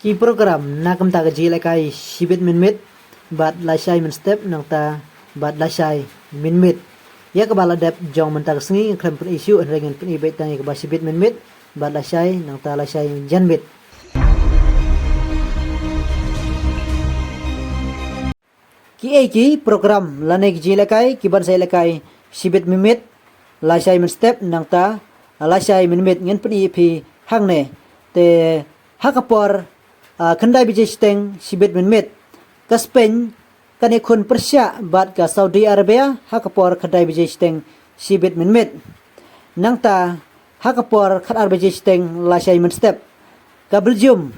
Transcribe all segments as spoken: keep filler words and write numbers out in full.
Ki program na ka bynta ka jingïalehkai shibit mynmiet bad lashai mynstep nangta bad lashai mynmiet. Ïa kaba la dep jong mynta ka sngi ngin khlem pyni shuh, hynrei ngin pyni beit tang ïa kaba shibit mynmiet bad lashai nangta lashai janmiet. Kiei ki program lane ki jingïalehkai kiban sa ïalehkai shibit mynmiet, lashai mynstep nangta lashai mynmiet ngin pyni ïa phi hangne. Te ha ka por, ah, khyndai baje shiteng shibit mynmiet, ka Spain kan ïakhun pyrshah bad ka Saudi Arabia ha ka por khyndai baje shiteng shibit mynmiet. Nangta ha ka por khatar baje shiteng lashai mynstep, ka Belgium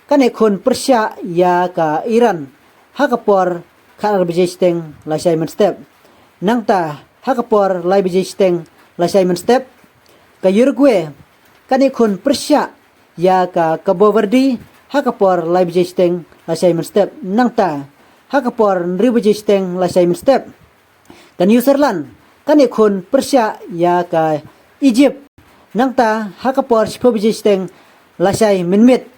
kan ïakhun pyrshah ïa ka Iran ha ka por khatar baje shiteng lashai mynstep. Nangta ha ka por lai baje shiteng lashai mynstep, ka Uruguay kan ïakhun pyrshah ïa ka Cabo Verde ha ka por lai baje shiteng lashai mynstep. Nangta ha ka por hynriew baje shiteng lashai mynstep, ka New Zealand kan ïakhun pyrshah ïa ka Egypt. Nangta ha ka por shiphew baje shiteng lashai mynmiet,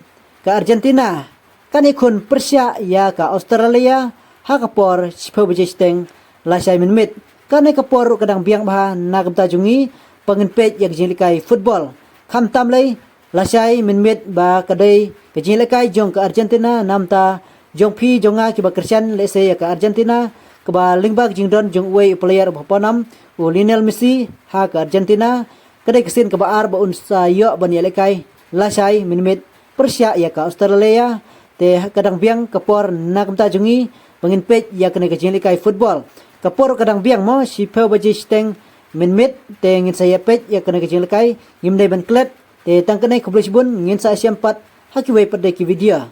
ka Argentina kan ïakhun pyrshah ïa ka Australia ha ka por shiphew baje shiteng lashai mynmiet. Kane ka por ruh ka dang biang bha na ka bynta jong ngi ba ngin peit ïa ka jingïalehkai football. Khamtam lei lashai mynmiet ba ka dei ka jingïalehkai jong ka Argentina, namta jong phi jong nga kiba kyrshan lehse ïa ka Argentina, kaba lyngba ka jingdon jong uwei u player uba pawnam, u Lionel Messi ha ka Argentina, ka dei ka sien kaba ar ba un sa ïoh ban ïalehkai lashai mynmiet pyrshah ïa ka Australia. Te ka dang biang ka por na ka bynta jong ngi ba ngin peit ïa kane ka jingïalehkai football. Ka por ka dang biang mo, shiphew baje shiteng mynmiet te ngin sa ïa peit ïa kane ka jingïalehkai, ngim dei ban klet. Te tang kane, khublei shibun, ngin sa ïashem pat ha kiwei pat de ki video.